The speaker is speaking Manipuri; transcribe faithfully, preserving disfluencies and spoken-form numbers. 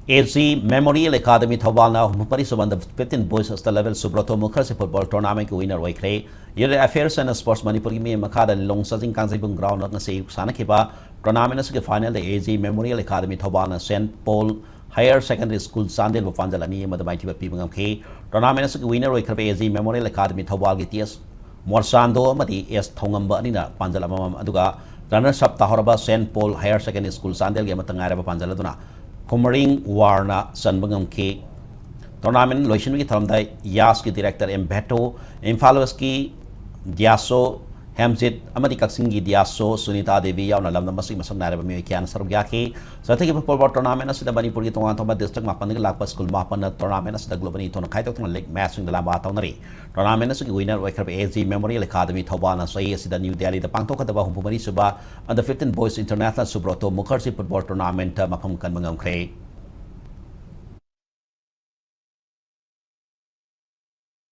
AG Memorial Academy ꯊꯧꯕꯥꯜꯅ ꯍꯨꯝꯐꯨꯃꯔꯤ ꯁꯨꯕ Under fifteen Boys State Level Subroto Mukherjee Football Tournamentꯀꯤ winner ꯑꯣꯏꯈ꯭ꯔꯦ꯫ Youth Affairs and Sports ꯃꯅꯤꯄꯨꯔꯒꯤ ꯃꯤꯠꯌꯦꯡ ꯃꯈꯥꯗ ꯂꯤꯂꯣꯡ ꯆꯥꯖꯤꯡ ꯀꯥꯡꯖꯩꯕꯨꯡ groundꯗ ꯉꯁꯤ ꯑꯌꯨꯛ ꯁꯥꯟꯅꯈꯤꯕ tournament ꯑꯁꯤꯒꯤ finalꯗ AG Memorial Academy ꯊꯧꯕꯥꯜꯅ Saint Paul Higher Secondary School ꯆꯥꯟꯗꯦꯜꯕꯨ ꯄꯥꯟꯖꯜ ꯑꯅꯤ ꯑꯃꯗ ꯃꯥꯏꯊꯤꯕ ꯄꯤꯕ ꯉꯝꯈꯤ꯫ Tournament ꯑꯁꯤꯒꯤ winner ꯑꯣꯏꯈ꯭ꯔꯕ AG Memorial Academy ꯊꯧꯕꯥꯜꯒꯤ ꯇꯤ ꯑꯦꯁ ꯃꯣꯔꯆꯥꯟꯗꯣ ꯑꯃꯗꯤ ꯑꯦꯁ ꯊꯧꯉꯝꯕ ꯑꯅꯤꯅ ꯄꯥꯟꯖꯜ ꯑꯃꯃꯝ, ꯑꯗꯨꯒ runners up ꯇꯥꯍꯧꯔꯕ Saint Paul Higher Secondary School ꯆꯥꯟꯗꯦꯜꯒꯤ ꯑꯃꯠꯇ ꯉꯥꯏꯔꯕ ꯄꯥꯟꯖꯜ ꯑꯗꯨꯅ ꯈꯨꯃꯔꯤꯡ ꯋꯥꯔꯅ ꯆꯟꯕ ꯉꯝꯈꯤ꯫ Tournament ꯂꯣꯏꯁꯤꯟꯕꯒꯤ ꯊꯧꯔꯝꯗ ꯌꯥꯁꯀꯤ director ꯑꯦꯝ ꯚꯦꯇꯣ, ꯏꯝꯐꯥꯜ ꯋꯦꯁꯀꯤ ꯗꯤꯌꯥꯁꯣ ꯍꯦꯝꯖꯤꯠ ꯑꯃꯗꯤ ꯀꯛꯆꯤꯡꯒꯤ ꯗꯤꯌꯥꯁꯣ ꯁꯨꯅꯤꯇꯥ ꯗꯦꯕꯤ ꯌꯥꯎꯅ ꯂꯝꯗꯝ ꯑꯁꯤꯒꯤ ꯃꯁꯛ ꯅꯥꯏꯔꯕ ꯃꯤꯑꯣꯏ ꯀꯌꯥꯅ ꯁꯔꯨꯛ ꯌꯥꯈꯤ꯫ ꯆꯠꯊꯈꯤꯕ football tournamentꯁꯤꯗ ꯃꯅꯤꯄꯨꯔꯒꯤ ꯇꯣꯉꯥꯟ ꯇꯣꯉꯥꯟꯕ district ꯃꯥꯄꯟꯗꯒꯤ ꯂꯥꯛꯄ school ꯃꯥꯄꯟꯅ tournamentꯁꯤꯗ group ꯑꯅꯤ ꯊꯣꯛꯅ ꯈꯥꯏꯗꯣꯛꯇꯨꯅ league matchꯁꯤꯡꯗ ꯂꯥꯝꯕ ꯇꯧꯅꯔꯤ꯫ Tournament ꯑꯁꯤꯒꯤ winner ꯑꯣꯏꯈ꯭ꯔꯕ AG Memorial Academy ꯊꯧꯕꯥꯜꯅ ꯆꯍꯤ ꯑꯁꯤꯗ ꯅ꯭ꯌꯨ ꯗꯦꯜꯂꯤꯗ ꯄꯥꯡꯊꯣꯛꯀꯗꯕ ꯍꯨꯝꯐꯨꯃꯔꯤ ꯁꯨꯕ Under fifteen Boys International Subroto Mukherjee Football Tournamentꯇ ꯃꯐꯝ ꯀꯟꯕ ꯉꯝꯈ꯭ꯔꯦ꯫